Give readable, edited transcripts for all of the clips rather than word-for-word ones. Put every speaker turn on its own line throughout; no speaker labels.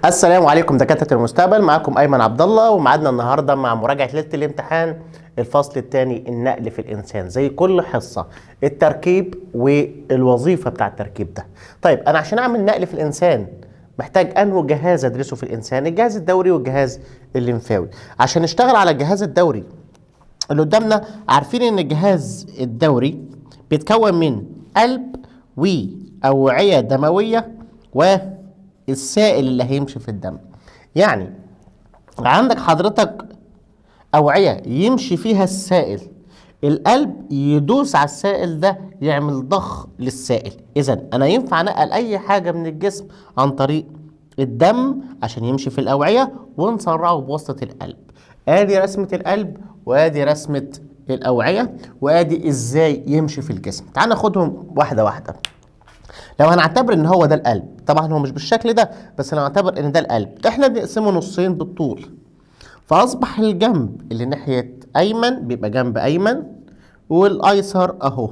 السلام عليكم دكاترة المستقبل، معكم أيمن عبد الله، ومعادنا النهارده مع مراجعة ليلة الامتحان الفصل الثاني النقل في الإنسان. زي كل حصة التركيب والوظيفة بتاع التركيب ده. طيب أنا عشان أعمل نقل في الإنسان محتاج أنه جهاز أدرسه في الإنسان، الجهاز الدوري والجهاز الليمفاوي. عشان نشتغل على الجهاز الدوري اللي قدامنا، عارفين إن الجهاز الدوري بيتكون من قلب وأوعية دموية و السائل اللي هيمشي في الدم. يعني عندك حضرتك أوعية يمشي فيها السائل، القلب يدوس على السائل ده يعمل ضخ للسائل. إذا أنا ينفع نقل أي حاجة من الجسم عن طريق الدم عشان يمشي في الأوعية ونسرعه بواسطة القلب. آدي رسمة القلب وآدي رسمة الأوعية وآدي إزاي يمشي في الجسم. تعال ناخدهم واحدة واحدة. لو هنعتبر ان هو ده القلب، طبعا هو مش بالشكل ده، بس لو هنعتبر ان ده القلب احنا بنقسمه نصين بالطول، فاصبح الجنب اللي ناحية ايمن بيبقى جنب ايمن والايسر اهو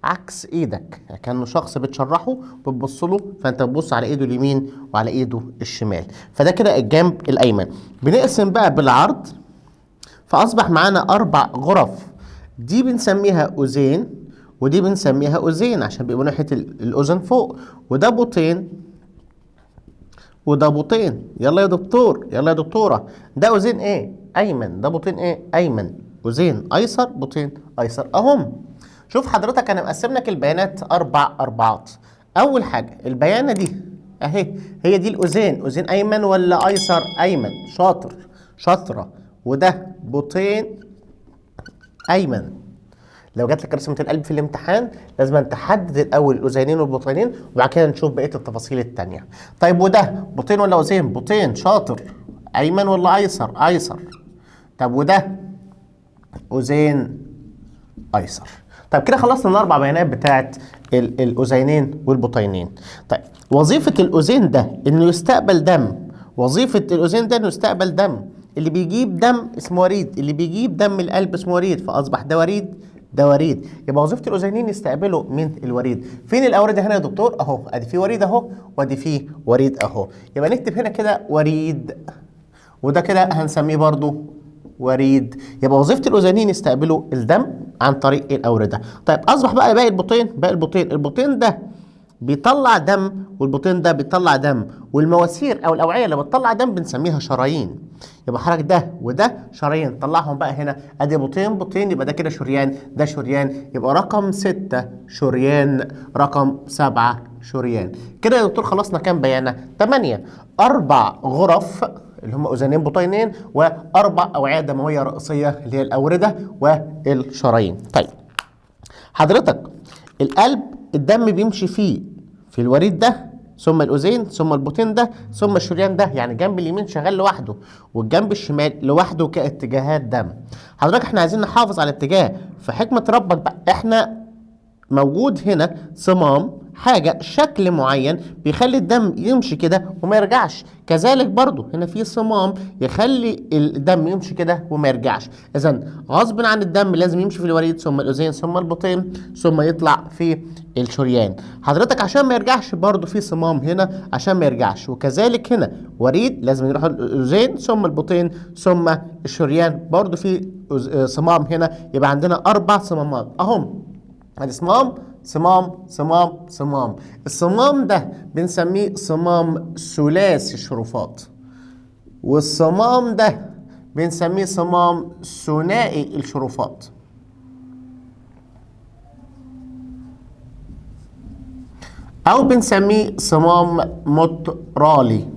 عكس ايدك، كانه شخص بتشرحه بتبص له، فانت بتبص على ايده اليمين وعلى ايده الشمال، فده كده الجنب الايمن. بنقسم بقى بالعرض، فاصبح معانا 4 غرف، دي بنسميها اذين ودي بنسميها أذين عشان بيبقوا ناحية الأذن فوق، وده بطين وده بطين. يلا يا دكتور، يلا يا دكتورة، ده أذين إيه؟ أيمن. ده بطين إيه؟ أيمن. أذين أيسر، بطين أيسر أهم. شوف حضرتك أنا مقسم لك البيانات 4 أربعات. أول حاجة البيانة دي أهي، هي دي الأذين، أذين أيمن ولا أيسر؟ أيمن، شاطر شاطرة. وده بطين أيمن. لو جات لك رسمة القلب في الامتحان لازم تحدد الأول الأذينين والبطينين وبعد كده نشوف بقية التفاصيل التانية. طيب وده بطين ولا أذين؟ بطين، شاطر. أيمن ولا أيسر؟ أيسر. طب وده أذين أيسر. طيب كده خلصنا الأربع بيانات بتاعت الأذينين والبطينين. طيب وظيفة الأذين ده إنه يستقبل دم، وظيفة الأذين ده إنه يستقبل دم. اللي بيجيب دم اسمه وريد، اللي بيجيب دم القلب اسمه وريد، فأصبح ده وريد ده وريد. يبقى وظيفة الأذينين يستقبلوا من الوريد. فين الأوردة هنا يا دكتور؟ أهو، أدي في وريد أهو وأدي في وريد أهو. يبقى نكتب هنا كده وريد، وده كده هنسميه برضو وريد. يبقى وظيفة الأذينين يستقبلوا الدم عن طريق الأوردة. طيب أصبح بقى باقي البطين، باقي البطين، البطين ده بيطلع دم والبطين ده بيطلع دم، والمواسير أو الأوعية اللي بتطلع دم بنسميها شرايين. يبقى حضرتك ده وده شرايين، طلعهم بقى هنا، ادي بطين بطين، يبقى ده كده شريان، ده شريان، يبقى رقم 6 شريان، رقم 7 شريان. كده يا دكتور خلصنا كام بيانة؟ 8. 4 غرف اللي هم أذنين بطينين، و4 أوعية دموية رئيسية اللي هي الأوردة والشرايين. طيب حضرتك القلب الدم بيمشي فيه في الوريد ده، ثم الأذين، ثم البطين ده، ثم الشريان ده، يعني الجنب اليمين شغال لوحده والجنب الشمال لوحده كاتجاهات دم. حضرتك احنا عايزين نحافظ على الاتجاه، فحكمة ربك بقى احنا موجود هنا صمام، حاجة شكل معين بيخلي الدم يمشي كده وما يرجعش. كذلك برضو هنا في صمام يخلي الدم يمشي كده وما يرجعش. إذن غصب عن الدم لازم يمشي في الوريد ثم الأذين ثم البطين ثم يطلع في الشريان. حضرتك عشان ما يرجعش برضو في صمام هنا عشان ما يرجعش، وكذلك هنا وريد لازم يروح الأذين ثم البطين ثم الشريان، برضو في صمام هنا. يبقى عندنا 4 صمامات أهم، ادي صمام صمام صمام صمام. الصمام ده بنسميه صمام ثلاثي الشرفات، والصمام ده بنسميه صمام ثنائي الشرفات. او بنسميه صمام مترالي.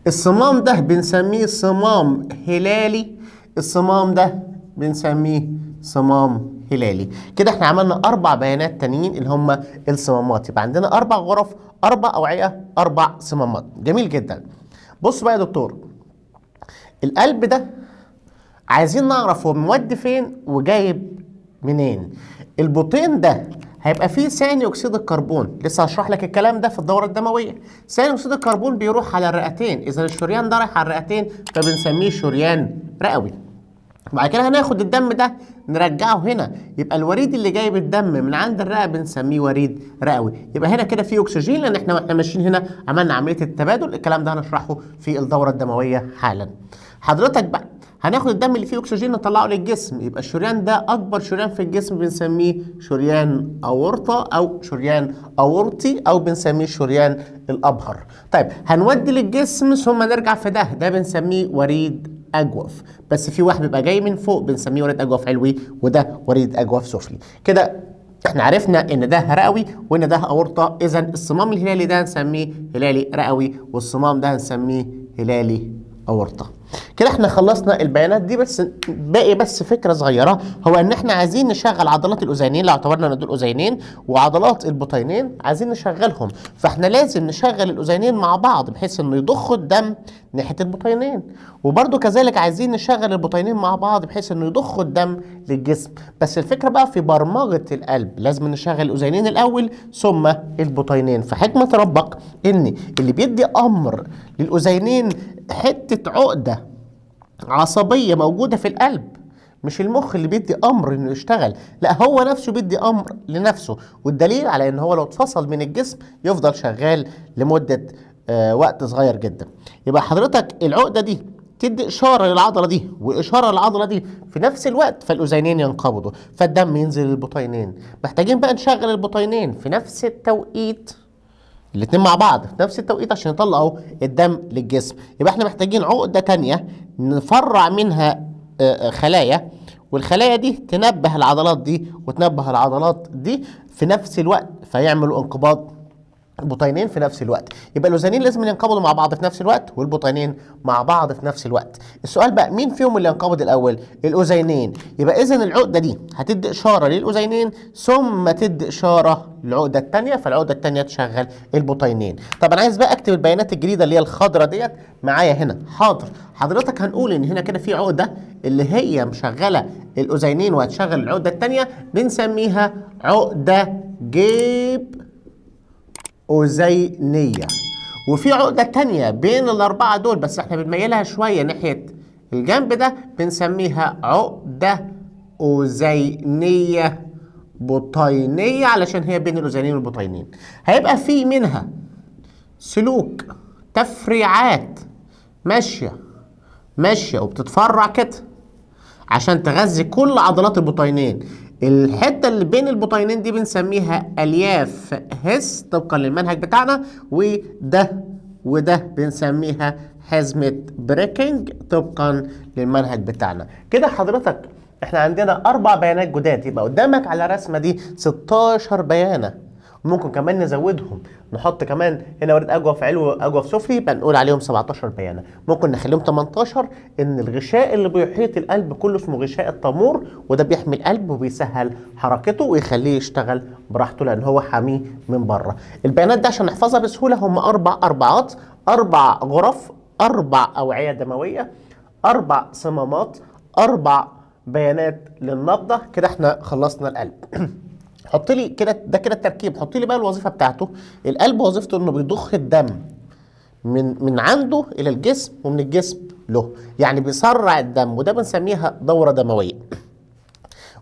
الصمام ده بنسميه صمام هلالي، الصمام ده بنسميه صمام هلالي. كده احنا عملنا 4 بيانات تانيين اللي هم الصمامات. يبقى عندنا 4 غرف، 4 أوعية، 4 صمامات. جميل جدا. بص بقى يا دكتور، القلب ده عايزين نعرف هو مودي فين وجايب منين. البطين ده هيبقى فيه ثاني اكسيد الكربون، لسه هشرح لك الكلام ده في الدورة الدموية. ثاني اكسيد الكربون بيروح على الرئتين، اذا الشريان ده رايح على الرئتين فبنسميه شريان رئوي. بعد كده هناخد الدم ده نرجعه هنا، يبقى الوريد اللي جايب الدم من عند الرئة بنسميه وريد رئوي. يبقى هنا كده في اكسجين، لان احنا واحنا ماشيين هنا عملنا عملية التبادل. الكلام ده هنشرحه في الدورة الدموية حالا. حضرتك بقى هناخد الدم اللي فيه اكسجين نطلعه للجسم، يبقى الشريان ده اكبر شريان في الجسم بنسميه شريان اورطه او شريان اورطي او بنسميه شريان الابهر. طيب هنودي للجسم ثم نرجع في ده، ده بنسميه وريد اجوف، بس في واحد بيبقى جاي من فوق بنسميه وريد اجوف علوي، وده وريد اجوف سفلي. كده احنا عرفنا ان ده رئوي وان ده اورطه، اذا الصمام الهلالي ده هنسميه هلالي رئوي، والصمام ده هنسميه هلالي اورطه. كده احنا خلصنا البيانات دي، بس باقي بس فكرة صغيرة، هو ان احنا عايزين نشغل عضلات الاذينين، لو اعتبرنا ان دول اذينين، وعضلات البطينين عايزين نشغلهم، فاحنا لازم نشغل الاذينين مع بعض بحيث انه يضخوا الدم ناحية البطينين، وبرده كذلك عايزين نشغل البطينين مع بعض بحيث انه يضخوا الدم للجسم. بس الفكرة بقى في برمجة القلب، لازم نشغل الاذينين الاول ثم البطينين. فحكمه ربك ان اللي بيدي امر للاذينين حتة عقده عصبية موجودة في القلب، مش المخ اللي بيدي امر انه يشتغل، لا هو نفسه بيدي امر لنفسه. والدليل على ان هو لو اتفصل من الجسم يفضل شغال لمدة وقت صغير جدا. يبقى حضرتك العقدة دي تدي اشارة للعضله دي واشاره للعضله دي في نفس الوقت، فالاذينين ينقبضوا، فالدم ينزل للبطينين. محتاجين بقى نشغل البطينين في نفس التوقيت، الاتنين مع بعض في نفس التوقيت عشان يطلعوا الدم للجسم. يبقى احنا محتاجين عقدة تانية نفرع منها خلايا، والخلايا دي تنبه العضلات دي وتنبه العضلات دي في نفس الوقت، فيعملوا انقباض البطينين في نفس الوقت. يبقى الاذينين لازم ينقبضوا مع بعض في نفس الوقت، والبطينين مع بعض في نفس الوقت. السؤال بقى مين فيهم اللي ينقبض الاول؟ الاذينين. يبقى اذا العقدة دي هتدي اشارة للاذينين ثم تدي اشارة للعقده الثانية، فالعقده الثانية تشغل البطينين. طب انا عايز بقى اكتب البيانات الجديدة اللي هي الخضرة ديت معايا هنا. حاضر حضرتك، هنقول ان هنا كده في عقده اللي هي مشغله الاذينين وهتشغل العقدة الثانية، بنسميها عقده جيب أذينية. وفي عقدة تانية بين الأربعة دول بس احنا بنميلها شوية ناحية الجنب ده، بنسميها عقدة أذينية بطينية علشان هي بين الأذينين والبطينين. هيبقى في منها سلوك تفريعات ماشية ماشية وبتتفرع كده عشان تغذي كل عضلات البطينين. الحتة اللي بين البطينين دي بنسميها الياف هس طبقا للمنهج بتاعنا، وده وده بنسميها حزمه بريكنج طبقا للمنهج بتاعنا. كده حضرتك احنا عندنا 4 بيانات جداد، يبقى قدامك على الرسمة دي 16 بيانه، ممكن كمان نزودهم، نحط كمان هنا وريد اجوف علوي واجوف سفلي، يبقى نقول عليهم 17 بيانه، ممكن نخليهم 18. ان الغشاء اللي بيحيط القلب كله اسمه غشاء التامور، وده بيحمي القلب وبيسهل حركته ويخليه يشتغل براحته لان هو حامية من بره. البيانات دي عشان نحفظها بسهولة هم 4 اربعات، 4 غرف، 4 اوعيه دموية، 4 صمامات، 4 بيانات للنبضه. كده احنا خلصنا القلب. حط لي كده ده كده التركيب، حط لي بقى الوظيفة بتاعته. القلب وظيفته انه بيضخ الدم من عنده الى الجسم ومن الجسم له، يعني بيسرع الدم، وده بنسميها دوره دموية،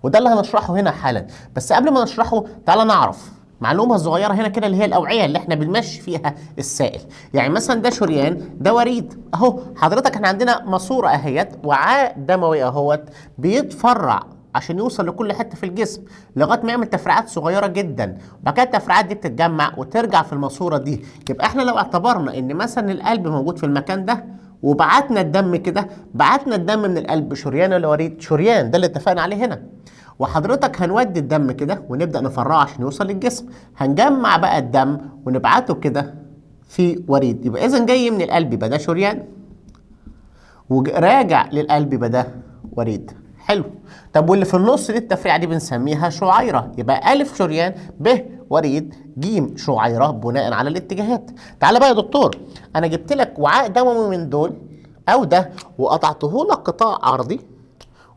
وده اللي هنشرحه هنا حالا. بس قبل ما نشرحه تعالى نعرف معلومة صغيرة هنا كده، اللي هي الاوعية اللي احنا بنمشي فيها السائل. يعني مثلا ده شريان، ده وريد اهو. حضرتك احنا عندنا ماسوره اهيت، وعاء دموي اهوت بيتفرع عشان يوصل لكل حتة في الجسم لغاية ما يعمل تفريعات صغيرة جدا، وبعد كده التفريعات دي بتتجمع وترجع في الماسورة دي. يبقى احنا لو اعتبرنا ان مثلا القلب موجود في المكان ده وبعتنا الدم كده، بعتنا الدم من القلب شريان ولا وريد؟ شريان، ده اللي اتفقنا عليه هنا. وحضرتك هنودي الدم كده ونبدا نفرعه عشان يوصل للجسم، هنجمع بقى الدم ونبعته كده في وريد. يبقى اذا جاي من القلب يبقى ده شريان، وراجع للقلب يبقى ده وريد. حلو. طب واللي في النص دي التفريعه دي بنسميها شعيرة. يبقى الف شريان، ب وريد، ج شعيرة بناء على الاتجاهات. تعالى بقى يا دكتور، انا جبت لك وعاء دموي من دول او ده وقطعته لك قطاع عرضي،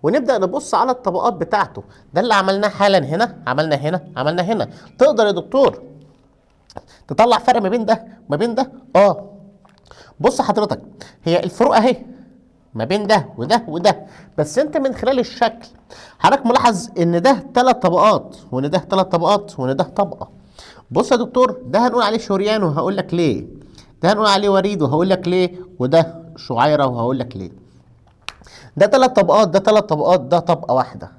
ونبدا نبص على الطبقات بتاعته. ده اللي عملناه حالا هنا، عملنا هنا، عملنا هنا. تقدر يا دكتور تطلع فرق ما بين ده ما بين ده؟ بص حضرتك، هي الفروق اهي ما بين ده وده وده، بس انت من خلال الشكل حضرتك ملاحظ ان ده 3 طبقات وان ده 3 طبقات وان ده طبقه. بص يا دكتور، ده هنقول عليه شريان وهقول لك ليه، ده هنقول عليه وريد وهقول لك ليه، وده شعيرة وهقول لك ليه. ده 3 طبقات، ده 3 طبقات، ده طبقه واحدة.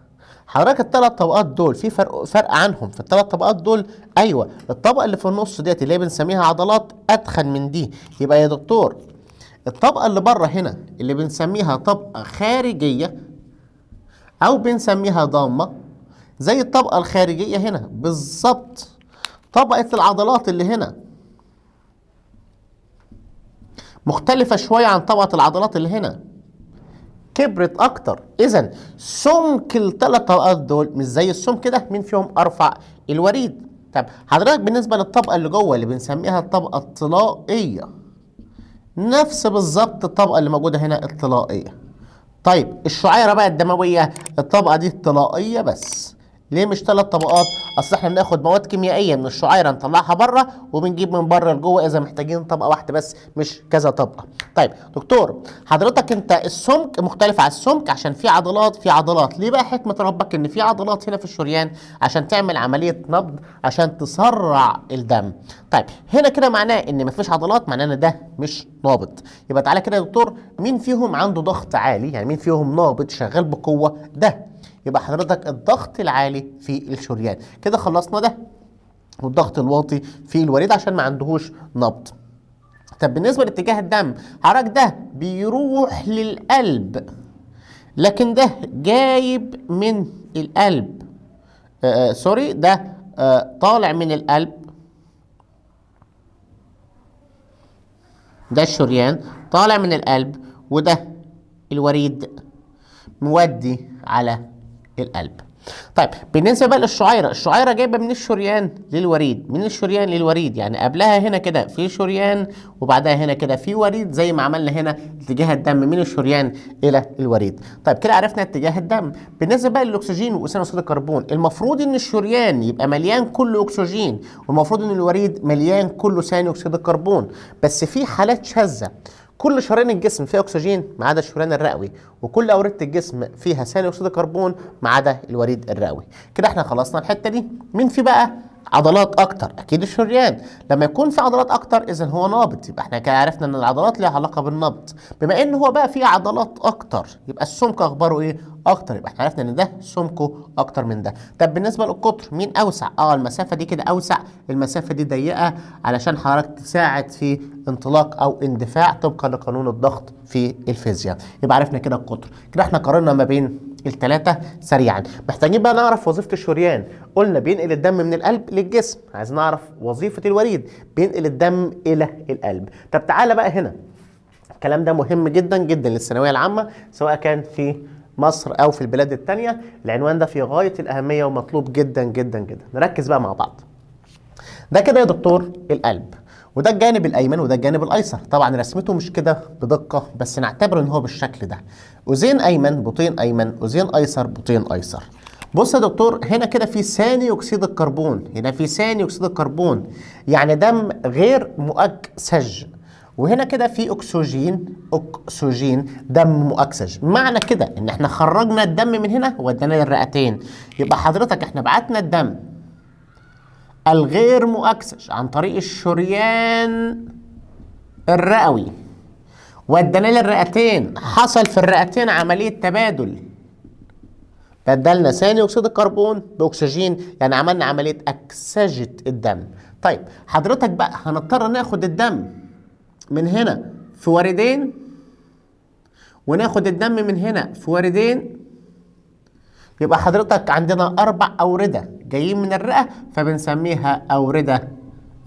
حضرتك ال3 طبقات دول في فرق عنهم في ال3 طبقات دول. ايوه، الطبقة اللي في النص ديت اللي هي بنسميها عضلات اتخن من دي. يبقى يا دكتور الطبقة اللي بره هنا اللي بنسميها طبقه خارجية او بنسميها ضامه، زي الطبقة الخارجية هنا بالظبط، طبقه العضلات اللي هنا مختلفة شوية عن طبقه العضلات اللي هنا، كبرت اكتر. اذا سمك ال3 طبقات دول مش زي السمك ده، مين فيهم ارفع؟ الوريد. طب حضرتك بالنسبة للطبقة اللي جوه اللي بنسميها الطبقة الطلائيه، نفس بالظبط الطبقة اللي موجودة هنا الطلائيه. طيب الشعيرة بقى الدموية، الطبقة دي الطلائيه بس. ليه مش 3 طبقات؟ اصل احنا بناخد مواد كيميائية من الشعيرة نطلعها بره، وبنجيب من بره لجوه، اذا محتاجين طبقه واحدة بس مش كذا طبقه. طيب دكتور حضرتك انت السمك مختلف على السمك عشان في عضلات، في عضلات. ليه بقى حكمه ربك ان في عضلات هنا في الشريان؟ عشان تعمل عملية نبض، عشان تسرع الدم. طيب هنا كده معناه ان مفيش عضلات، معناه ان ده مش نابض. يبقى تعالى كده يا دكتور، مين فيهم عنده ضغط عالي؟ يعني مين فيهم نابض شغال بقوة؟ ده. يبقى حضرتك الضغط العالي في الشريان. كده خلصنا ده، والضغط الواطي في الوريد عشان ما عندهوش نبض. طب بالنسبة لاتجاه الدم، حضرتك ده بيروح للقلب، لكن ده جايب من القلب، سوري، ده طالع من القلب، ده الشريان طالع من القلب، وده الوريد مودي على القلب. طيب بالنسبة بقى للشعيره، الشعيرة جايبه من الشريان للوريد، من الشريان للوريد، يعني قبلها هنا كده في شريان وبعدها هنا كده في وريد، زي ما عملنا هنا اتجاه الدم من الشريان الى الوريد. طيب كده عرفنا اتجاه الدم. بالنسبة بقى للاكسجين وثاني اكسيد الكربون، المفروض ان الشريان يبقى مليان كله اكسجين، والمفروض ان الوريد مليان كله ثاني اكسيد الكربون، بس في حالات شاذة كل شرايين الجسم فيها اكسجين ما عدا الشريان الرئوي، وكل اورده الجسم فيها ثاني اكسيد الكربون ما عدا الوريد الرئوي. كده احنا خلصنا الحتة دي. مين في بقى عضلات اكتر؟ اكيد الشريان. لما يكون في عضلات اكتر اذا هو نابض، يبقى احنا كده عرفنا ان العضلات ليها علاقة بالنبض. بما ان هو بقى فيه عضلات اكتر يبقى السمك اخباره ايه؟ اكتر، يبقى احنا عرفنا ان ده سمكة اكتر من ده. طب بالنسبة للقطر مين اوسع؟ المسافة دي كده اوسع، المسافة دي ضيقه علشان حضرتك تساعد في انطلاق او اندفاع طبقا لقانون الضغط في الفيزياء. يبقى عرفنا كده القطر. كده احنا قارنا ما بين الثلاثة سريعا. محتاجين بقى نعرف وظيفة الشريان. قلنا بينقل الدم من القلب للجسم، عايزين نعرف وظيفة الوريد، بينقل الدم الى القلب. طب تعالى بقى هنا، الكلام ده مهم جدا جدا للثانويه العامة سواء كان في مصر او في البلاد التانية. العنوان ده في غاية الاهمية ومطلوب جدا جدا جدا. نركز بقى مع بعض. ده كده يا دكتور القلب، وده الجانب الايمن وده الجانب الايسر. طبعا رسمته مش كده بدقة، بس نعتبر ان هو بالشكل ده: اذين ايمن بطين ايمن، اذين ايسر بطين ايسر. بص يا دكتور، هنا كده في ثاني اكسيد الكربون، هنا في ثاني اكسيد الكربون، يعني دم غير مؤكسج، وهنا كده في اكسجين، اكسجين دم مؤكسج. معنى كده ان احنا خرجنا الدم من هنا ودينا للرئتين. يبقى حضرتك احنا بعتنا الدم الغير مؤكسج عن طريق الشريان الرئوي وديناه للرئتين، حصل في الرئتين عملية تبادل، بدلنا ثاني اكسيد الكربون باكسجين، يعني عملنا عملية اكسجة الدم. طيب حضرتك بقى هنضطر ناخد الدم من هنا في وردين، وناخد الدم من هنا في وردين، يبقى حضرتك عندنا 4 أوردة جايين من الرئة، فبنسميها أوردة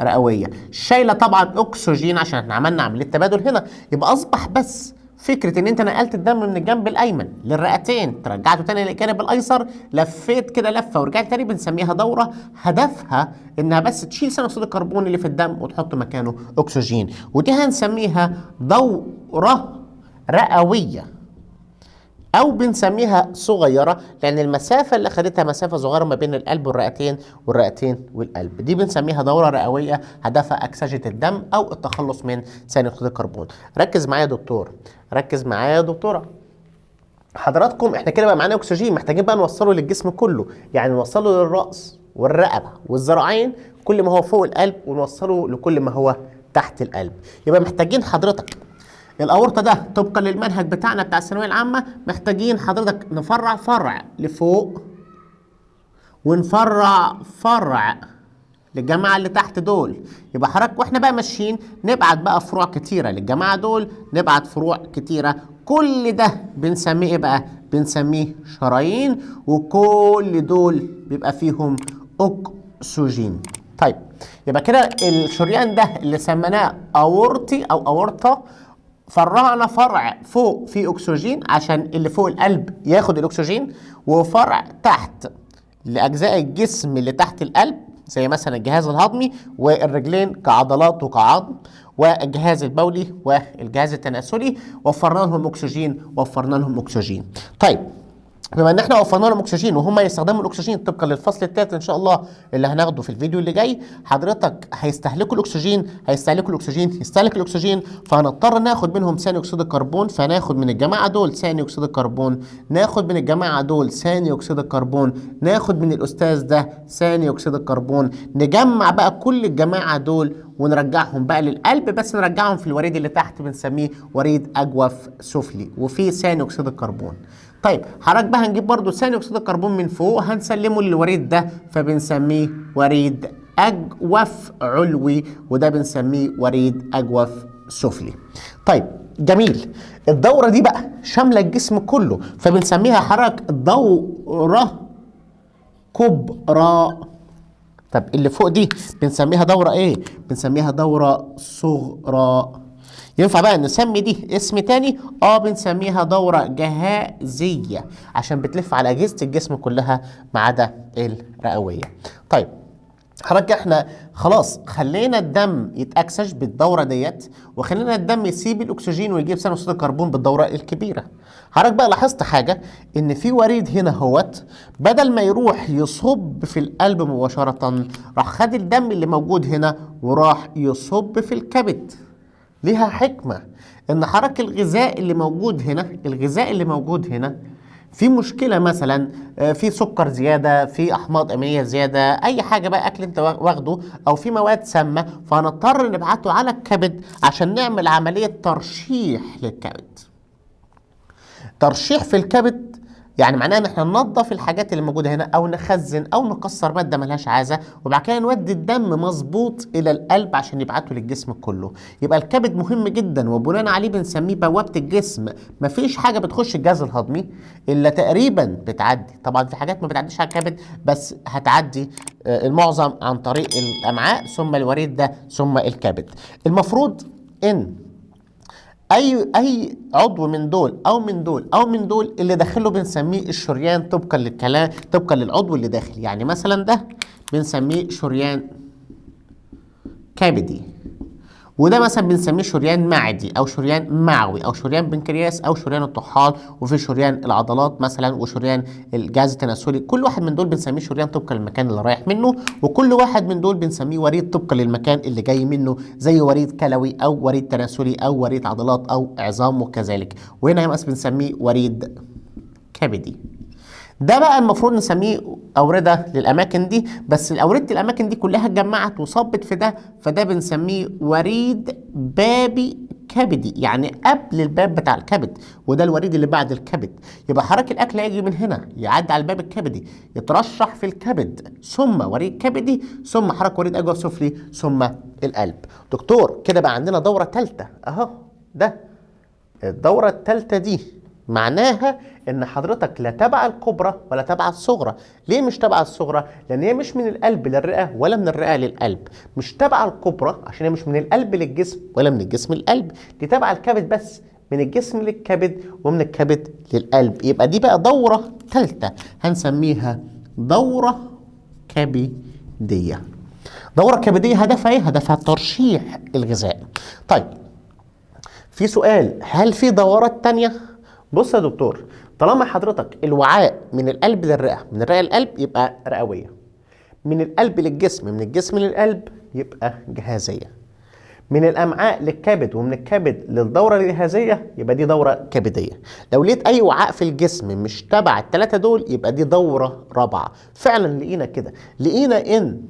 رئوية شايلة طبعا أكسجين عشان احنا عملنا عملية تبادل هنا. يبقى أصبح بس فكرة إن أنت نقلت الدم من الجنب الأيمن للرئتين، ترجعته تاني للجانب الأيسر، لفيت كده لفة ورجعت تاني، بنسميها دورة هدفها إنها بس تشيل ثاني أكسيد الكربون اللي في الدم وتحط مكانه أكسجين، ودي هنسميها دورة رئوية او بنسميها صغيرة لان المسافة اللي خدتها مسافة صغيرة ما بين القلب والرئتين والرئتين والقلب. دي بنسميها دوره رئويه هدفها اكسجه الدم او التخلص من ثاني اكسيد الكربون. ركز معايا يا دكتور، ركز معايا يا دكتورة. حضراتكم احنا كده بقى معانا اكسجين، محتاجين بقى نوصله للجسم كله، يعني نوصله للراس والرقبة والذراعين، كل ما هو فوق القلب، ونوصله لكل ما هو تحت القلب. يبقى محتاجين حضرتك الاورطه ده طبقا للمنهج بتاعنا بتاع الثانوية العامة، محتاجين حضرتك نفرع فرع لفوق ونفرع فرع للجماعة اللي تحت دول. يبقى حضرتك واحنا بقى ماشيين نبعت بقى فروع كتيرة للجماعة دول، نبعت فروع كتيرة. كل ده بنسميه ايه بقى؟ بنسميه شرايين، وكل دول بيبقى فيهم اكسجين. طيب يبقى كده الشريان ده اللي سميناه اورطي او اورطه، فرعنا فرع فوق فيه اكسجين عشان اللي فوق القلب ياخد الاكسجين، وفرع تحت لاجزاء الجسم اللي تحت القلب زي مثلا الجهاز الهضمي والرجلين كعضلات وكعظم والجهاز البولي والجهاز التناسلي، وفرنا لهم اكسجين، وفرنا لهم اكسجين. طيب بما ان احنا وفرنا لهم اكسجين وهم يستخدموا الاكسجين طبقا للفصل الثالث ان شاء الله اللي هناخده في الفيديو اللي جاي، حضرتك هيستهلكوا الاكسجين، هيستهلكوا الاكسجين، يستهلك الاكسجين، فهنضطر ناخد منهم ثاني اكسيد الكربون. فناخد من الجماعة دول ثاني اكسيد الكربون، ناخد من الجماعة دول ثاني اكسيد الكربون، ناخد من الاستاذ ده ثاني اكسيد الكربون، نجمع بقى كل الجماعة دول ونرجعهم بقى للقلب، بس نرجعهم في الوريد اللي تحت بنسميه وريد اجوف سفلي وفيه ثاني اكسيد الكربون. طيب حضرتك بقى هنجيب برضو ثاني اكسيد الكربون من فوق هنسلمه للوريد ده، فبنسميه وريد اجوف علوي، وده بنسميه وريد اجوف سفلي. طيب جميل، الدورة دي بقى شاملة الجسم كله، فبنسميها حضرتك دوره كبرى. طب اللي فوق دي بنسميها دوره ايه؟ بنسميها دوره صغرى. ينفع بقى نسمي دي اسم تاني؟ بنسميها دورة جهازية عشان بتلف على أجهزة الجسم كلها ما عدا الرئوية. طيب حضرتك احنا خلاص خلينا الدم يتأكسج بالدورة ديت، وخلينا الدم يسيب الأكسجين ويجيب ثاني أكسيد الكربون بالدورة الكبيرة. حضرتك بقى لاحظت حاجة، إن في وريد هنا هوت بدل ما يروح يصب في القلب مباشرة، راح خد الدم اللي موجود هنا وراح يصب في الكبد. ليها حكمة، إن حركة الغذاء اللي موجود هنا، الغذاء اللي موجود هنا في مشكلة، مثلا في سكر زيادة، في أحماض أمينية زيادة، أي حاجة بقى أكل أنت واخده، أو في مواد سامة، فهنضطر نبعته على الكبد عشان نعمل عملية ترشيح للكبد. ترشيح في الكبد يعني معناه ان احنا ننظف الحاجات اللي موجودة هنا، او نخزن او نكسر مادة ملهاش عازة، وبعد كده نودي الدم مظبوط الى القلب عشان يبعته للجسم كله. يبقى الكبد مهم جدا، وبناء عليه بنسميه بوابه الجسم. مفيش حاجة بتخش الجهاز الهضمي الا تقريبا بتعدي، طبعا في حاجات ما بتعديش على الكبد بس هتعدي المعظم عن طريق الامعاء ثم الوريد ده ثم الكبد. المفروض ان اي عضو من دول او من دول او من دول اللي داخله بنسميه الشريان طبقا للكلام، طبقا للعضو اللي داخل. يعني مثلا ده بنسميه شريان كبدي، وده مثلا بنسميه شريان معدي او شريان معوي او شريان بنكرياس او شريان الطحال، وفي شريان العضلات مثلا وشريان الجهاز التناسلي. كل واحد من دول بنسميه شريان طبقا للمكان اللي رايح منه، وكل واحد من دول بنسميه وريد طبقا للمكان اللي جاي منه، زي وريد كلوي او وريد تناسلي او وريد عضلات او عظام وكذلك. وهنا مثلا بنسميه وريد كبدي. ده بقى المفروض نسميه أوردة للأماكن دي، بس الأوردة الأماكن دي كلها اتجمعت وصبت في ده، فده بنسميه وريد بابي كبدي، يعني قبل الباب بتاع الكبد، وده الوريد اللي بعد الكبد. يبقى حركة الأكل هيجي من هنا يعدي على الباب الكبدي، يترشح في الكبد، ثم وريد كبدي، ثم حركة وريد أجوف سفلي، ثم القلب. دكتور كده بقى عندنا دورة ثالثة أهو. ده الدورة الثالثة دي معناها ان حضرتك لا تبع الكبرى ولا تبع الصغرى. ليه مش تبع الصغرى؟ لان هي مش من القلب للرئه ولا من الرئة للقلب. مش تبع الكبرى عشان هي مش من القلب للجسم ولا من الجسم للقلب، دي تبع الكبد بس، من الجسم للكبد ومن الكبد للقلب. يبقى دي بقى دوره ثالثة هنسميها دوره كبديه. دوره كبديه هدفها ايه؟ هدفها ترشيح الغذاء. طيب في سؤال، هل في دورات تانية؟ بص يا دكتور، طالما حضرتك الوعاء من القلب للرئه، من الرئة للقلب يبقى رئويه، من القلب للجسم، من الجسم للقلب يبقى جهازيه، من الامعاء للكبد ومن الكبد للدورة الجهازيه يبقى دي دوره كبديه. لو لقيت اي وعاء في الجسم مش تبع الثلاثة دول يبقى دي دوره رابعه. فعلا لقينا كده، لقينا ان،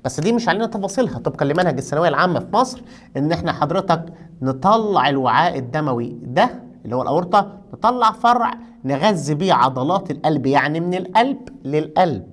بس دي مش علينا تفاصيلها طبقا لمنهج الثانوية العامة في مصر، ان احنا حضرتك نطلع الوعاء الدموي ده اللي هو الاورطه، نطلع فرع نغذي بيه عضلات القلب، يعني من القلب للقلب،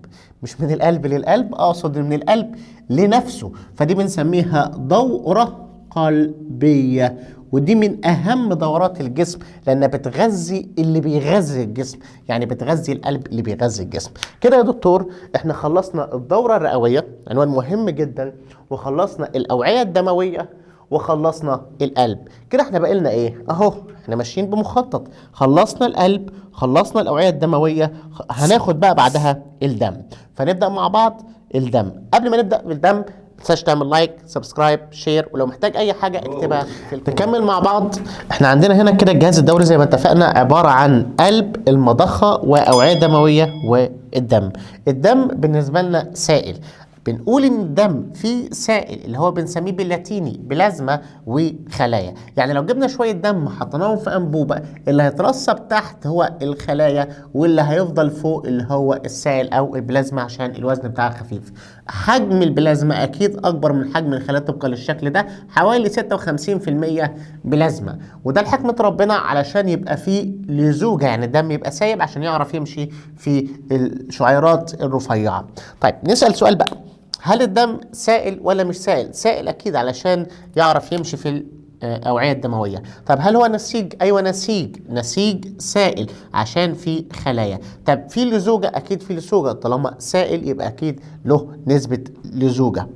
مش من القلب للقلب، اقصد من القلب لنفسه، فدي بنسميها دوره قلبية، ودي من أهم دورات الجسم لأنها بتغذي اللي بيغذي الجسم، يعني بتغذي القلب اللي بيغذي الجسم. كده يا دكتور احنا خلصنا الدورة الرئوية، عنوان مهم جدا، وخلصنا الأوعية الدموية، وخلصنا القلب. كده احنا بقى لنا ايه؟ اهو احنا ماشيين بمخطط، خلصنا القلب، خلصنا الأوعية الدموية، هناخد بقى بعدها الدم. فنبدأ مع بعض الدم. قبل ما نبدأ بالدم تنساش تعمل like، subscribe، share، ولو محتاج اي حاجة اكتبها في ال comment. نكمل مع بعض. احنا عندنا هنا كده الجهاز الدوري زي ما اتفقنا عبارة عن قلب، المضخه، واوعيه دموية، والدم. الدم بالنسبة لنا سائل، بنقول ان الدم فيه سائل اللي هو بنسميه باللاتيني بلازما وخلايا. يعني لو جبنا شوية دم حطيناهم في انبوبة، اللي هيترسب تحت هو الخلايا، واللي هيفضل فوق اللي هو السائل او البلازما عشان الوزن بتاعها خفيف. حجم البلازما اكيد اكبر من حجم الخلايا طبقا للشكل ده، حوالي 56% بلازما، وده لحكمه ربنا علشان يبقى فيه لزوجه، يعني الدم يبقى سايب عشان يعرف يمشي في الشعيرات الرفيعة. طيب نسال سؤال بقى، هل الدم سائل ولا مش سائل؟ سائل اكيد علشان يعرف يمشي في الاوعية الدموية. طب هل هو نسيج؟ ايوه نسيج، نسيج سائل عشان في خلايا. طب في لزوجه؟ اكيد في لزوجه، طالما سائل يبقى اكيد له نسبه لزوجه.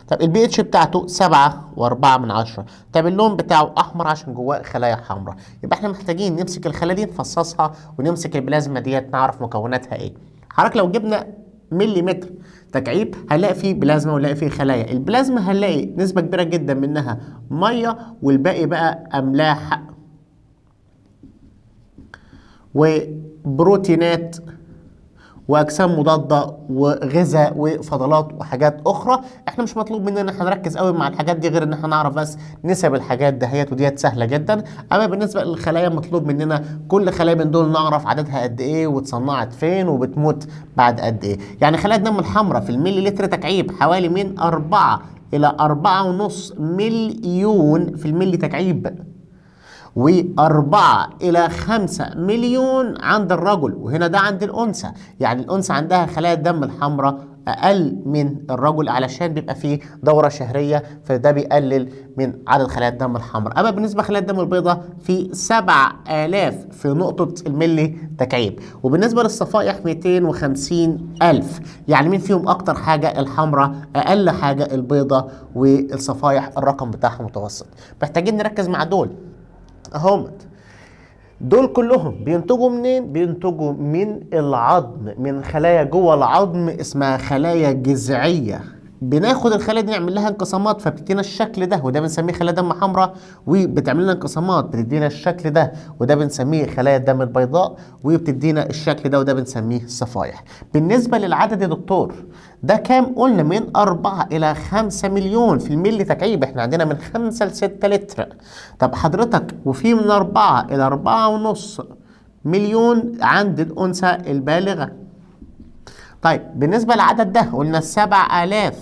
طب البي اتش بتاعته 7.4. طب اللون بتاعه احمر عشان جواه خلايا حمراء. يبقى احنا محتاجين نمسك الخلايا دي نفصصها، ونمسك البلازما ديت نعرف مكوناتها ايه. حضرتك لو جبنا مليمتر تكعيب هنلاقي فيه بلازما ونلاقي فيه خلايا. البلازما هنلاقي نسبة كبيرة جدا منها مية، والباقي بقى أملاح وبروتينات واجسام مضادة وغذاء وفضلات وحاجات اخرى. احنا مش مطلوب مننا ان احنا نركز قوي مع الحاجات دي غير ان احنا نعرف بس نسب الحاجات دهيت، وديت سهلة جدا. اما بالنسبة للخلايا مطلوب مننا كل خلايا من دول نعرف عددها قد ايه، واتصنعت فين، وبتموت بعد قد ايه. يعني خلايا الدم الحمراء في الملي لتر تكعيب حوالي من 4 الى 4.5 مليون في الملي تكعيب، و4 إلى 5 مليون عند الرجل، وهنا ده عند الأنثى. يعني الأنثى عندها خلايا الدم الحمراء أقل من الرجل علشان بيبقى فيه دورة شهرية، فده بيقلل من عدد خلايا الدم الحمراء. أما بالنسبة لخلايا الدم البيضاء في 7000 في نقطة الملي تكعيب، وبالنسبة للصفائح 250,000. يعني مين فيهم أكتر حاجة؟ الحمراء، أقل حاجة البيضاء، والصفائح الرقم بتاعها متوسط. محتاجين نركز مع دول اهمت. دول كلهم بينتجوا منين؟ بينتجوا من العظم، من خلايا جوه العظم اسمها خلايا جذعيه. بناخد الخلايا دي نعمل لها انقسامات فبتدينا الشكل ده، وده بنسميه خلايا دم حمراء، وبتعمل لنا انقسامات بتدينا الشكل ده، وده بنسميه خلايا الدم البيضاء، وبتدينا الشكل ده، وده بنسميه صفائح. بالنسبة للعدد يا دكتور ده كام؟ قلنا من 4 إلى 5 مليون في الملي تكعيب، احنا عندنا من 5 ل 6 لتر. طب حضرتك وفي من 4 إلى 4.5 مليون عند الأنثى البالغة. طيب بالنسبة للعدد ده قلنا 7000،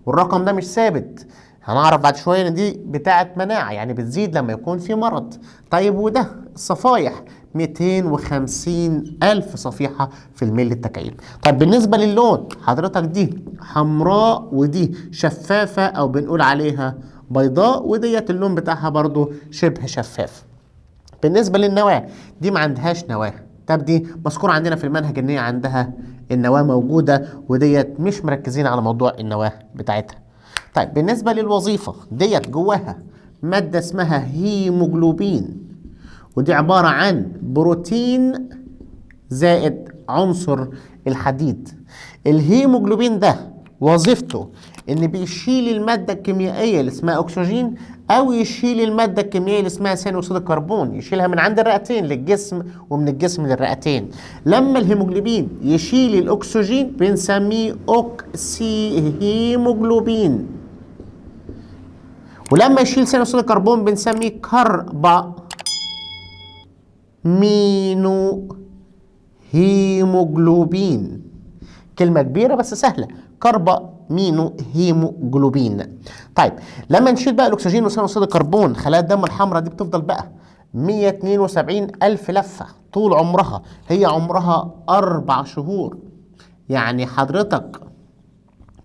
والرقم ده مش ثابت، هنعرف بعد شوية ان دي بتاعة مناعة، يعني بتزيد لما يكون في مرض. طيب وده الصفايح 250,000 صفيحة في الملي التكعيب. طيب بالنسبة للون حضرتك دي حمراء ودي شفافة او بنقول عليها بيضاء، وديت اللون بتاعها برضو شبه شفاف. بالنسبة للنواة دي ما عندهاش نواة. طب دي مذكورة عندنا في المنهج ان هي عندها النواة موجودة، وديت مش مركزين على موضوع النواة بتاعتها. طيب بالنسبة للوظيفة ديت جواها مادة اسمها هيموجلوبين، ودي عبارة عن بروتين زائد عنصر الحديد. الهيموجلوبين ده وظيفته ان بيشيل المادة الكيميائية اللي اسمها اكسجين، او يشيل المادة الكيميائية اللي اسمها ثاني اكسيد الكربون، يشيلها من عند الرئتين للجسم ومن الجسم للرئتين. لما الهيموجلوبين يشيل الاكسجين بنسميه اوكسي هيموجلوبين، ولما يشيل ثاني اكسيد الكربون بنسميه كربا مينو هيموجلوبين. كلمة كبيرة بس سهلة، كربا مينو هيموجلوبين. طيب لما نشيل بقى الأكسجين وثاني أكسيد الكربون، خلايا الدم الحمراء دي بتفضل بقى 172 ألف لفة طول عمرها، هي عمرها 4 شهور، يعني حضرتك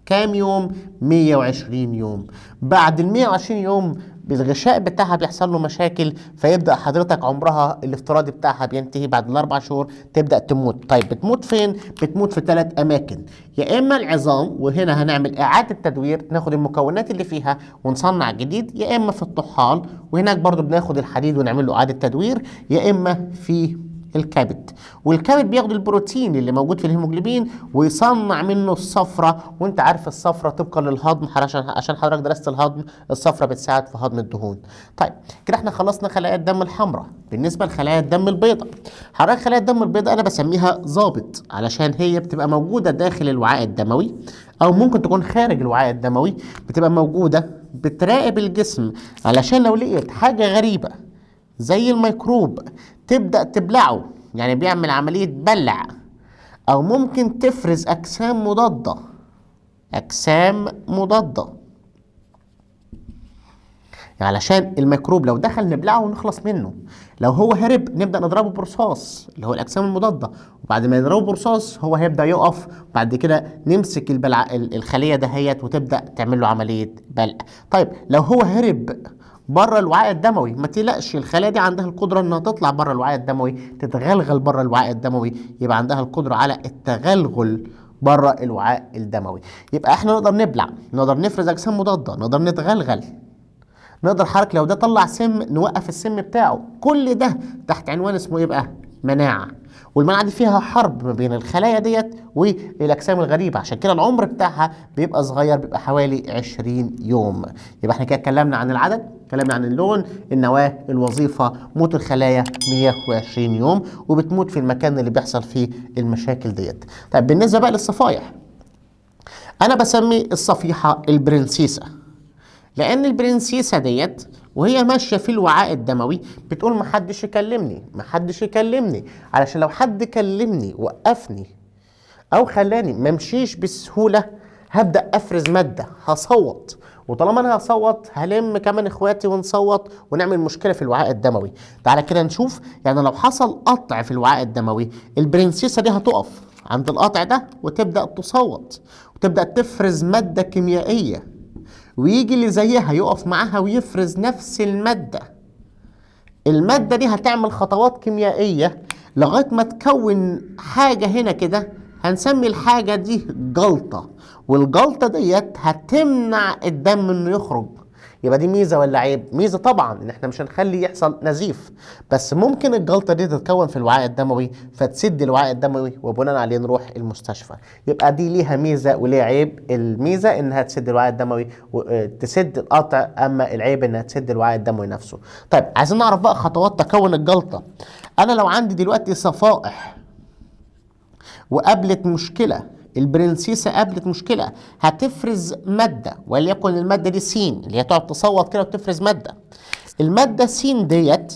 كام يوم؟ 120 يوم. بعد ال 120 يوم بالغشاء بتاعها بيحصل له مشاكل، فيبدأ حضرتك عمرها الافتراضي بتاعها بينتهي بعد ال4 شهور، تبدأ تموت. طيب بتموت فين؟ بتموت في 3 أماكن، يا إما العظام، وهنا هنعمل إعادة تدوير، ناخد المكونات اللي فيها ونصنع جديد، يا إما في الطحال، وهناك برضو بناخد الحديد ونعمل له إعادة تدوير، يا إما في الكبد، والكبد بياخد البروتين اللي موجود في الهيموجلوبين ويصنع منه الصفرة، وانت عارف الصفرة طبقا للهضم عشان حضرتك درست الهضم، الصفرة بتساعد في هضم الدهون. طيب كده احنا خلصنا خلايا الدم الحمراء. بالنسبة لخلايا الدم البيضاء، حضرتك خلايا الدم البيضاء انا بسميها ضابط، علشان هي بتبقى موجودة داخل الوعاء الدموي او ممكن تكون خارج الوعاء الدموي، بتبقى موجودة بتراقب الجسم، علشان لو لقيت حاجة غريبة زي الميكروب تبدأ تبلعه، يعني بيعمل عملية بلع، أو ممكن تفرز أجسام مضادة، أجسام مضادة، يعني علشان الميكروب لو دخل نبلعه ونخلص منه، لو هو هرب نبدأ نضربه برصاص اللي هو الأجسام المضادة، وبعد ما نضربه برصاص هو هيبدأ يقف، بعد كده نمسك البلع الخلية دهيت وتبدأ تعمل له عملية بلع. طيب لو هو هرب بره الوعاء الدموي، ما تقلقش، الخلايا دي عندها القدرة انها تطلع بره الوعاء الدموي، تتغلغل بره الوعاء الدموي، يبقى عندها القدرة على التغلغل بره الوعاء الدموي. يبقى احنا نقدر نبلع، نقدر نفرز اجسام مضادة، نقدر نتغلغل، نقدر حرك لو ده طلع سم نوقف السم بتاعه. كل ده تحت عنوان اسمه ايه بقى؟ مناعة. والمناعة دي فيها حرب ما بين الخلايا ديت والاجسام الغريبة، عشان كده العمر بتاعها بيبقى صغير، بيبقى حوالي 20 يوم. يبقى احنا كده اتكلمنا عن العدد، اتكلمنا عن اللون، النواة، الوظيفة، موت الخلايا 120 يوم، وبتموت في المكان اللي بيحصل فيه المشاكل ديت. طيب بالنسبة بقى للصفائح، انا بسمي الصفيحة البرنسيسة، لأن البرنسيسة ديت وهي ماشية في الوعاء الدموي بتقول محدش يكلمني، محدش يكلمني، علشان لو حد كلمني وقفني أو خلاني ممشيش بسهولة هبدأ أفرز مادة، هصوت، وطالما أنا هصوت هلم كمان إخواتي ونصوت ونعمل مشكلة في الوعاء الدموي. تعالى كده نشوف، يعني لو حصل قطع في الوعاء الدموي البرنسيسة دي هتقف عند القطع ده وتبدأ تصوت وتبدأ تفرز مادة كيميائية، ويجي اللي زيها يقف معاها ويفرز نفس المادة. المادة دي هتعمل خطوات كيميائية لغاية ما تكون حاجة هنا كده، هنسمي الحاجة دي جلطة، والجلطة ديت هتمنع الدم انه يخرج. يبقى دي ميزة ولا عيب؟ ميزة طبعا، ان احنا مش هنخلي يحصل نزيف، بس ممكن الجلطة دي تتكون في الوعاء الدموي فتسد الوعاء الدموي وبناء عليه نروح المستشفى. يبقى دي ليها ميزة وليها عيب. الميزة انها تسد الوعاء الدموي وتسد القطع، اما العيب انها تسد الوعاء الدموي نفسه. طيب عايزين نعرف بقى خطوات تكون الجلطة. انا لو عندي دلوقتي صفائح وقابلت مشكلة، البرنسيسة قابلت مشكلة، هتفرز مادة، وليكن المادة دي سين اللي هي تقعد تصوت كده وتفرز مادة. المادة سين ديت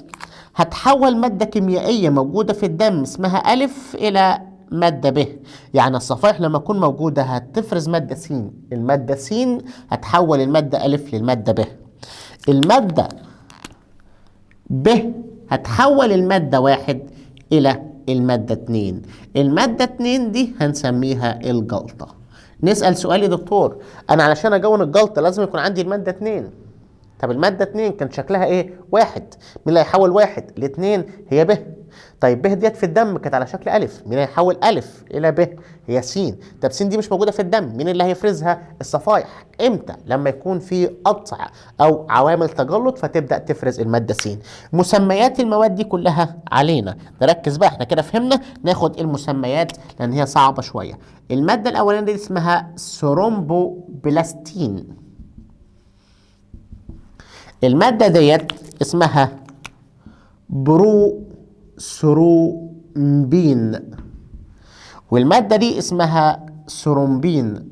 هتحول مادة كيميائية موجودة في الدم اسمها ألف إلى مادة ب. يعني الصفائح لما تكون موجودة هتفرز مادة سين، المادة سين هتحول المادة ألف للمادة ب. المادة ب هتحول المادة 1 إلى المادة 2. المادة 2 دي هنسميها الجلطة. نسأل سؤال يا دكتور، أنا علشان أكون الجلطة لازم يكون عندي المادة 2. طب المادة 2 كان شكلها إيه؟ 1. مين اللي هيحول 1 ل2؟ هي ب. طيب ب ديت في الدم كانت على شكل الف، مين هيحول الف الى ب؟ هي س. طب س دي مش موجودة في الدم، مين اللي هيفرزها؟ الصفائح. امتى؟ لما يكون في قطع او عوامل تجلط فتبدا تفرز المادة س. مسميات المواد دي كلها علينا، نركز بقى، احنا كده فهمنا، ناخد المسميات لان هي صعبة شوية. المادة الاولانية دي اسمها ثرومبوبلاستين، المادة ديت اسمها بروثرومبين، والمادة دي اسمها ثرومبين،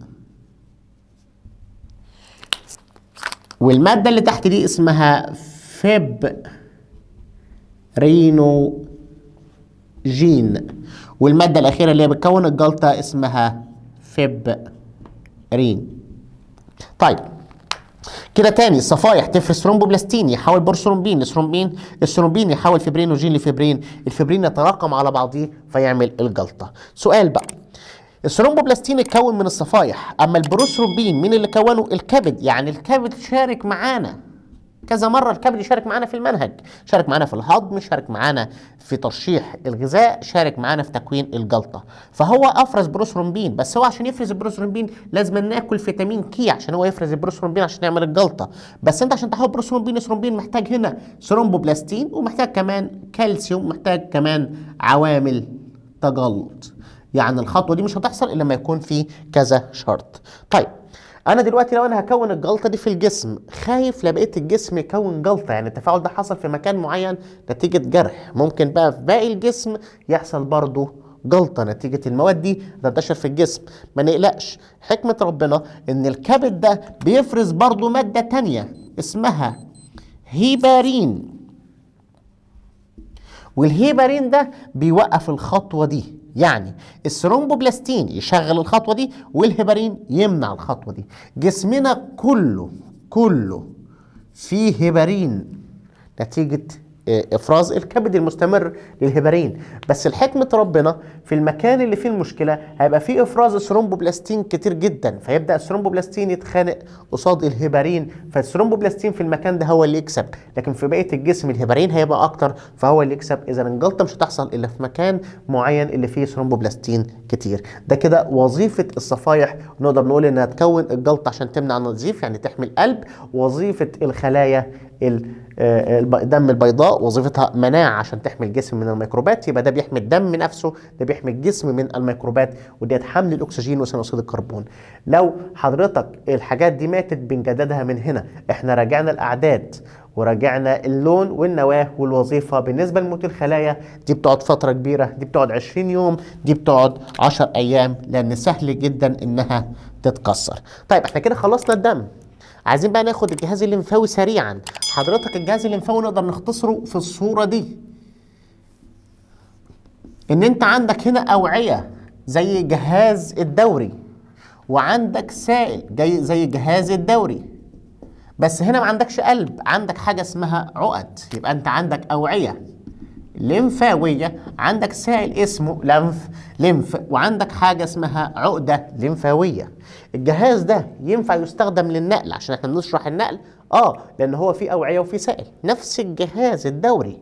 والمادة اللي تحت دي اسمها فيبرينوجين، والمادة الأخيرة اللي هي بتكون الجلطة اسمها فيبرين. طيب كده تاني، الصفائح تفرز ثرومبوبلاستين يحول بروثرومبين لثرومبين، الثرومبين يحول فيبرينوجين لفيبرين، الفيبرين يتراكم على بعضيه فيعمل الجلطة. سؤال بقى، الثرومبوبلاستين اتكون من الصفائح، اما البروثرومبين مين اللي كونه؟ الكبد. يعني الكبد شارك معانا كذا مرة، الكبد يشارك معانا في المنهج، شارك معانا في الهضم، شارك معانا في ترشيح الغذاء، شارك معانا في تكوين الجلطة. فهو افرز بروثرومبين، بس هو عشان يفرز البروثرومبين لازم ناكل فيتامين K عشان هو يفرز البروثرومبين عشان يعمل الجلطة. بس انت عشان تحول بروثرومبين لثرومبين محتاج هنا ثرومبوبلاستين، ومحتاج كمان كالسيوم، محتاج كمان عوامل تجلط. يعني الخطوة دي مش هتحصل الا لما يكون في كذا شرط. طيب انا دلوقتي لو انا هكون الجلطة دي في الجسم، خايف لبقية الجسم يكون جلطة، يعني التفاعل ده حصل في مكان معين نتيجة جرح، ممكن بقى في باقي الجسم يحصل برضه جلطة نتيجة المواد دي تنتشر في الجسم. ما نقلقش، حكمه ربنا ان الكبد ده بيفرز برضه مادة تانية اسمها هيبارين، والهيبارين ده بيوقف الخطوة دي. يعني الثرومبوبلاستين يشغل الخطوة دي والهيبارين يمنع الخطوة دي. جسمنا كله كله فيه هيبارين نتيجة افراز الكبد المستمر للهيبارين، بس الحكمة ربنا في المكان اللي فيه المشكلة هيبقى فيه افراز ثرومبوبلاستين كتير جدا، فيبدا الثرومبوبلاستين يتخانق قصاد الهيبارين، فالثرومبوبلاستين في المكان ده هو اللي يكسب، لكن في بقية الجسم الهيبارين هيبقى اكتر فهو اللي يكسب. اذا الجلطة مش هتحصل الا في مكان معين اللي فيه ثرومبوبلاستين كتير. ده كده وظيفة الصفائح، نقدر نقول انها تكون الجلطة عشان تمنع النزيف، يعني تحمي القلب. وظيفة الخلايا الدم البيضاء وظيفتها مناعة عشان تحمي الجسم من الميكروبات، يبقى ده بيحمي الدم نفسه، ده بيحمي الجسم من الميكروبات، وديت حمل الاكسجين وثاني اكسيد الكربون. لو حضرتك الحاجات دي ماتت بنجددها من هنا. احنا راجعنا الاعداد وراجعنا اللون والنواه والوظيفة. بالنسبة لموت الخلايا دي بتقعد فترة كبيرة، دي بتقعد 20 يوم، دي بتقعد 10 ايام، لان سهل جدا انها تتكسر. طيب احنا كده خلصنا الدم، عايزين بقى ناخد الجهاز الليمفاوي سريعا. حضرتك الجهاز الليمفاوي نقدر نختصره في الصورة دي، ان انت عندك هنا اوعية زي جهاز الدوري، وعندك سائل جاي زي جهاز الدوري، بس هنا ما عندكش قلب، عندك حاجة اسمها عقد. يبقى انت عندك اوعية ليمفاوية، عندك سائل اسمه ليمف، وعندك حاجة اسمها عقدة ليمفاوية. الجهاز ده ينفع يستخدم للنقل عشان احنا بنشرح النقل، لان هو فيه اوعية وفيه سائل. نفس الجهاز الدوري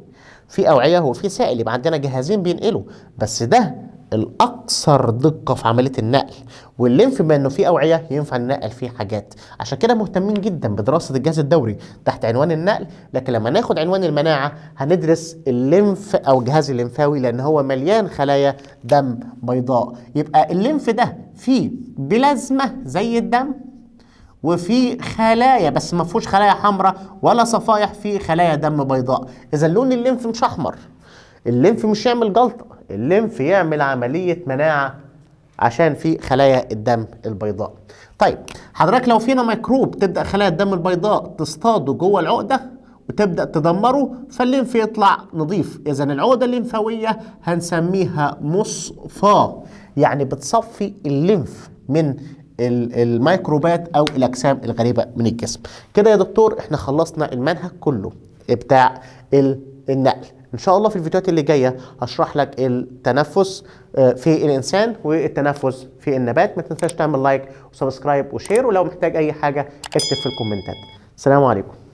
فيه اوعية وفيه سائل، يبقى عندنا جهازين بينقلوا، بس ده الاكثر دقة في عملية النقل. والليمف بما انه فيه اوعية ينفع ننقل فيه حاجات، عشان كده مهتمين جدا بدراسة الجهاز الدوري تحت عنوان النقل. لكن لما ناخد عنوان المناعة هندرس الليمف او الجهاز الليمفاوي، لان هو مليان خلايا دم بيضاء. يبقى الليمف ده فيه بلازما زي الدم، وفي خلايا بس ما فيهوش خلايا حمراء ولا صفائح، فيه خلايا دم بيضاء. اذا لون الليمف مش احمر، الليمف مش يعمل جلطة، الليمف يعمل عملية مناعة عشان في خلايا الدم البيضاء. طيب حضرتك لو فينا ميكروب تبدأ خلايا الدم البيضاء تصطاده جوه العقدة وتبدأ تدمره، فالليمف يطلع نظيف. إذا العقدة الليمفاوية هنسميها مصفاة، يعني بتصفي الليمف من الميكروبات أو الأجسام الغريبة من الجسم. كده يا دكتور احنا خلصنا المنهج كله بتاع النقل. ان شاء الله في الفيديوهات اللي جاية هشرح لك التنفس في الانسان والتنفس في النبات. ما تنساش تعمل like و subscribe و share، ولو محتاج اي حاجة اكتب في الكومنتات. السلام عليكم.